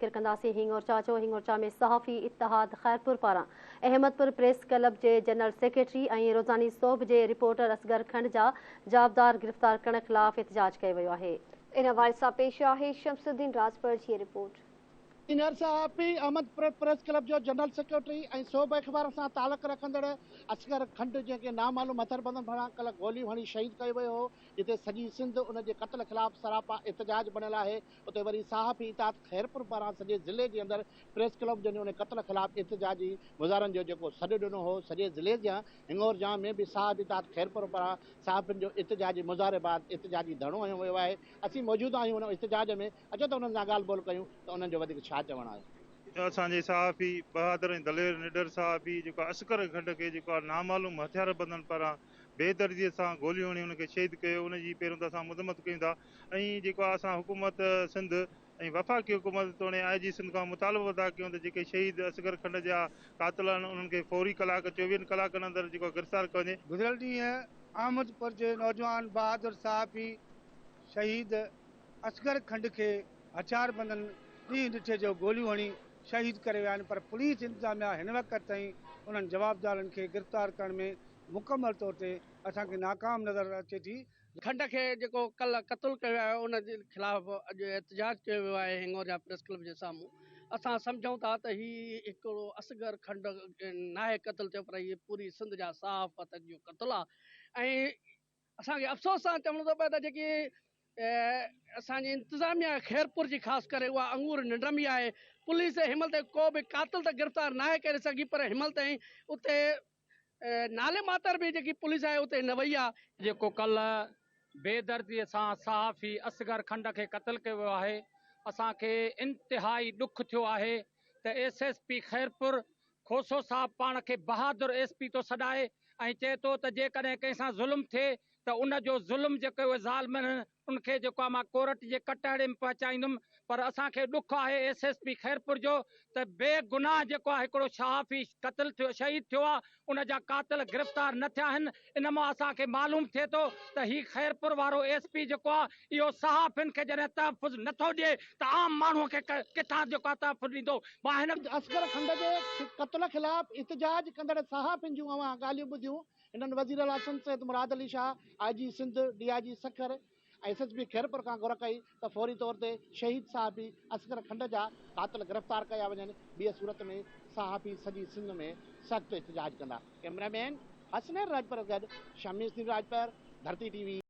ذڪر ڪنداسين هينڱورچا جو هينڱورچا ۾ صحافي اتحاد خيرپور پاران احمدپور پريس ڪلب جي جنرل سيڪريٽري ۽ روزاني سوڀ جي رپورٽر اصغر کنڊ جا جوابدار گرفتار ڪرڻ خلاف احتجاج ڪيو ويو آهي. ان حوالي سان پيش آهي شمس الدين راڄپر جي رپورٽ. سينئر صحافي احمدپور پريس ڪلب جو جنرل سيڪريٽري ۽ سوڀ اخبار سان تعلق رکندڙ اصغر کنڊ جنهن کي نامعلوم هٿياربندن پاران ڪلهه گوليون هڻي شهيد ڪيو ويو هو جتي سڄي سنڌ ان جي قتل خلاف سراپا احتجاج بڻيل آهي اتي وري صحافي اتحاد خيرپور پاران سڄي ضلعي جي اندر پريس ڪلب جن ان قتل خلاف احتجاجي مظاهرن جو جيڪو سڏ ڏنو هو سڄي ضلعي جيان هڱورجان ۾ به صحافي اتحاد خيرپور پاران صحافين جو احتجاجي مظاهري بعد احتجاجي ڌرڻو هنيو ويو آهي اسين موجود آهيون ان احتجاج ۾ اچو ته انهن سان ڳالهه ٻولهه ڪيون ته انهن جو وڌيڪ ڇا چوڻ آهي. اسان جي صحافي بهادر ۽ دلير نڊر صحافي جيڪو اصغر کنڊ کي جيڪو نامعلوم هٿياربندن پاران بيدردي سان گوليون هڻي ان کي شهيد ڪيو ان جي پهريون ته اسان مذمت ڪيون ٿا ۽ جيڪو آهي اسان حڪومت سنڌ ۽ وفاقي حڪومت توڻي آء جي سنڌ کان مطالبو ٿا ڪيون ته جيڪي شهيد اصغر کنڊ جا قاتل آهن انهن کي فوري ڪلاڪ چوويهن ڪلاڪن اندر جيڪو آهي گرفتار ڪيو وڃي. گذريل ڏينهن احمدپور جي نوجوان بهادر صحافي شهيد اصغر کنڊ کي هٿياربندن ڏينهن ڏٺي جو گوليون هڻي شهيد ڪري ويا آهن پر پوليس انتظاميا هن وقت تائين انهن جوابدارن کي گرفتار ڪرڻ ۾ مڪمل طور تي اسان کي ناڪام نظر اچي ٿي. کنڊ کي جيڪو ڪلهه قتل ڪيو ويو آهي ان جي خلاف اڄ احتجاج ڪيو ويو آهي هنڱورجا پريس ڪلب جي سامهون اسان سمجهون ٿا ته هي هڪڙو اصغر کنڊ ناهي قتل ٿيو پر هي پوري سنڌ جا صحافت جو قتل آهي ۽ اسان کي افسوس سان چوڻو ٿو پئي ته جيڪي اسان جي انتظاميا خيرپور جي خاص ڪري اها انگور ننڊ ۾ آهي پوليس هن مهل تائين ڪو به قاتل ته گرفتار ناهي ڪري سگهي پر هن مهل تائين اتي نالي ماتر به جيڪي پوليس آهي اتي نه وئي آهي. جيڪو ڪلهه بي دردي سان صحافي اصغر کنڊ کي قتل ڪيو ويو آهي اسان کي انتهائي ڏک ٿيو آهي ته S S P Khairpur Khoso صاحب پاڻ کي بهادر ايس پي ٿو سڏائي ۽ چئي ٿو ته جيڪڏهن ڪنهن سان ظلم ٿئي ته ان جو ظلم جيڪو اهي ظالمن ان کي جيڪو آهي مان ڪورٽ جي ڪٽهڙي ۾ پهچائيندم پر اسان کي ڏک آهي ايس ايس پي خيرپور جو ته بي گناهه جيڪو آهي هڪڙو صحافي قتل ٿيو شهيد ٿيو آهي ان جا قاتل گرفتار نه ٿيا آهن ان مان اسان کي معلوم ٿئي ٿو ته هي خيرپور وارو ايس پي جيڪو آهي اهو صحافين کي جڏهن تحفظ نه ٿو ڏئي ته عام ماڻهو کي ڪٿان جيڪو آهي تحفظ ڏيندو مان هن اصغر کنڊ جي قتل خلاف احتجاج ڪندڙ صحافين جون اوهان ڳالهيون ٻڌيون هنن وزيراعليٰ سنڌ سيد مراد علي شاهه، آء جي سنڌ، ڊي I جي Sukkur ۽ S S P Khairpur کان گهر ڪئي ته فوري طور تي شهيد صحافي اصغر کنڊ جا قاتل گرفتار ڪيا وڃن، ٻيء صورت ۾ صحافي سڄي سنڌ ۾ سخت احتجاج ڪندا. ڪئميرا مين حسنين راڄپر گڏ شميس الدين راڄپر، ڌرتي ٽي وي.